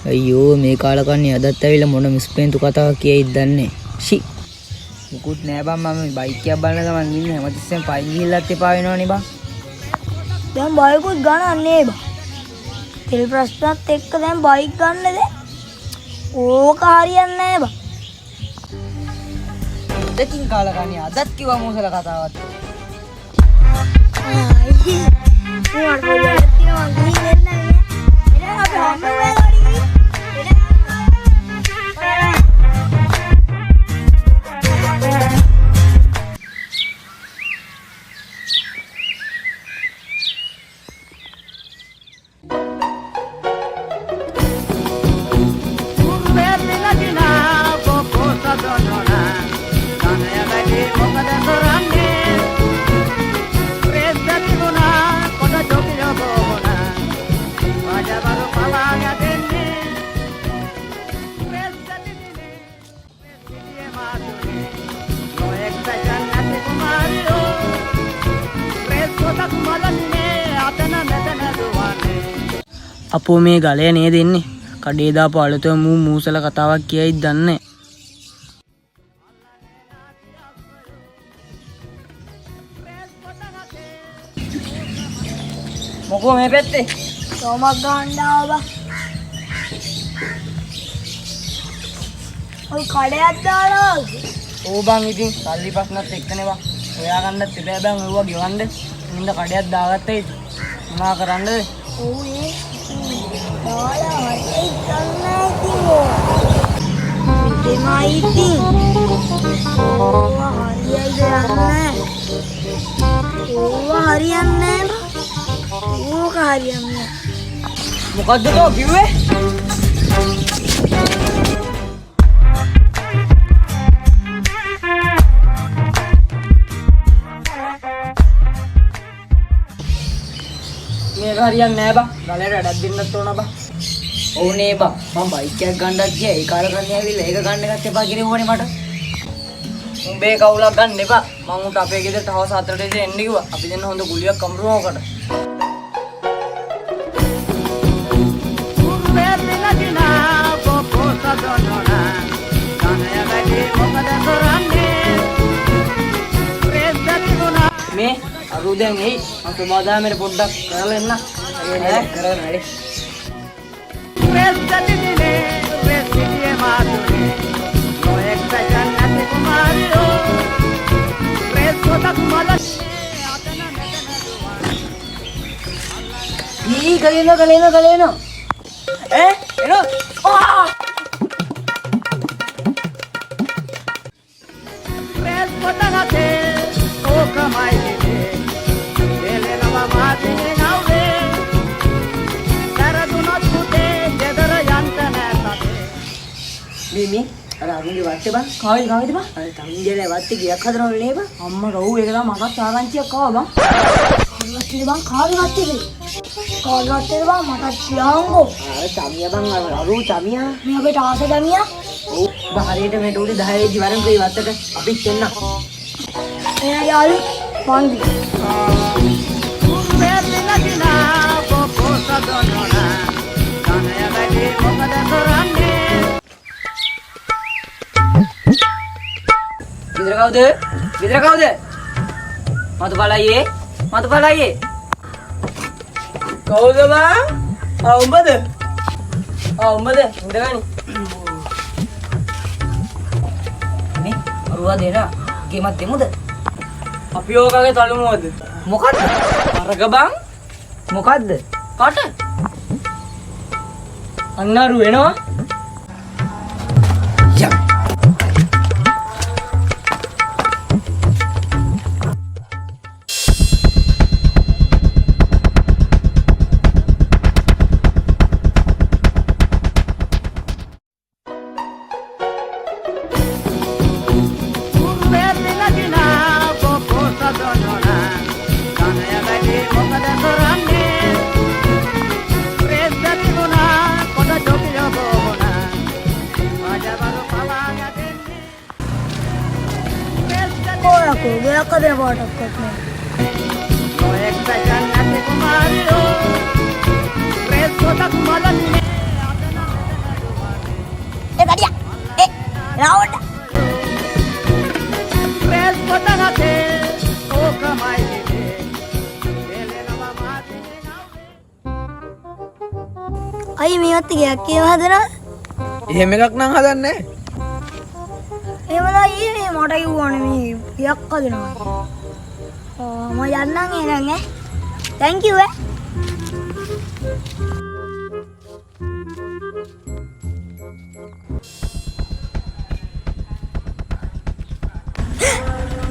අයියෝ මේ කාලකන්ණි අදත් ඇවිල්ලා මොන මිස්පේන්තු කතාවක් කියයිද දන්නේ. ෂි. මුකුත් නෑ බං, මම මේ බයික් එකක් බලන ගමන් ඉන්නේ. හැමතිස්සෙම පයින් ගිහිල්ලත් එපා වෙනවනේ බං. දැන් බයිකුත් ගණන් නේ බං. තෙල් ප්‍රශ්නත් එක්ක දැන් බයික් ගන්නද? ඕක හරියන්නේ නෑ බං. දෙකින් කාලකන්ණි අදත් කිව්වා මූසල කතාවක්. අයියේ. මට පොඩි වැඩක් තියෙනවා, මං ගිහින් එන්නම් ඈ. එහෙනම් අපි හම්බ වෙලා ගිහින්. අපෝ මේ ගලය නේද එන්නේ? කඩේ දාපු අලුතම මූ මූසල කතාවක් කියයිද දන්නේ. මොකෝ මේ පැත්තේ? තෝමක් ගන්න ආවා බං. ඔය කඩයක් දාලා වගේ. ඕ බං, ඉතින් සල්ලි ප්‍රශ්නත් එක්කනේ බං. හොයාගන්නත් එපා බං, ඔයවා ගෙවන්න. නින්ද කඩයක් දාගත්තා ඉතින්. මොනා කරන්නද? ඔව් නේ. දාලා හරියයි දන්නේ ඉතින් ඔය. දෙමයි ඉතින්. ඕවා හරියයිද දන්නේ. ඕවා හරියන්නේ නෑ බං. ඕක හරියන්නේ නෑ. මොකද්ද තෝ කිව්වේ? මේක හරියන්නේ නෑ බං. ගලයට වැඩක් දෙන්නත් ඕන බං. ඔව් නේ බං. මං බයික් එකක් ගන්නත් ගියා. ඒ කාලකන්ණි ඇවිල්ලා ඒක ගන්න එකත් එපා කියලා ඕනේ මට. උඹේ කවුලක් ගන්න එපා. මං උන්ට අපේ ගෙදරට හවස 4ට විතර එන්න කිව්වා. අපි දෙන්න හොඳ ගුලියක් කඹරමු ඔකට. මේ අරු දැන් එයි. මං සමාදාමෙට පොඩ්ඩක් කරලා එන්න. ඈ කරගෙන වැඩේ. ඊ ගලේනවා ගලේනවා ගලේනවා. ඈ එනවා. ආ මේ මේ අර අරුන්ගේ වත්තේ බං. කාවේද කාවේද බං? අර තමුන්ගේ වත්තේ ගියක් හදනවලු නේ බං. අම්මා රව් ඒක තමයි මටත් ආරංචියක් ආවා බං. කාගේ වත්තේද බං? කාගේ වත්තේද? කාගේ වත්තේද බං? මටත් කියන්කෝ. අර චමියා බං, අර අරු චමියා. මේ අපේ ටාස චමියා. ඔව් බං, හරියට මේ ටෝලි 10 වෙද්දි වරන් කොයි වත්තට අපිත් එන්න. එහෙනම් යාළු මං ගියා. ගෙදර කවුද? ගෙදර කවුද? මතු බලයියේ මතු බලයියේ. කවුද බං? ආ උඹද? ආ උඹද? ඉඳගනි. මේ අරුවා දෙන ගේමක් දෙමුද? අපි ඕකගේ තලුමුවද? මොකද්ද? අරග බං. මොකද්ද? කට. අන්න අරු එනවා. යම්. කොරකෝ ගයක් හදන පාටක්වත් නෑ. රවට්. අයියේ මේවත් ගයක් කියලා හදනවද? එහෙම එකක් නම් හදන්නේ නැහැ. එහෙම තමයි අයියේ මේ මට කිව්වනේ මේ ගයක් හදනවා. ආ මම යන්නම් එහෙනම් ඈ. Thank you ඈ.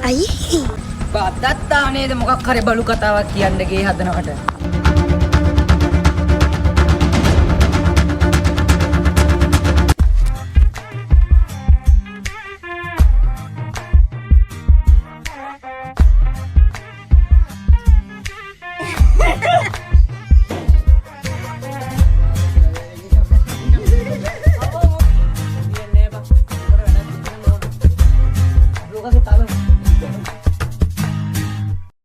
අයියේ බා අදත් ආව නේද මොකක් හරි බලු කතාවක් කියන්න ගේ හදනවට.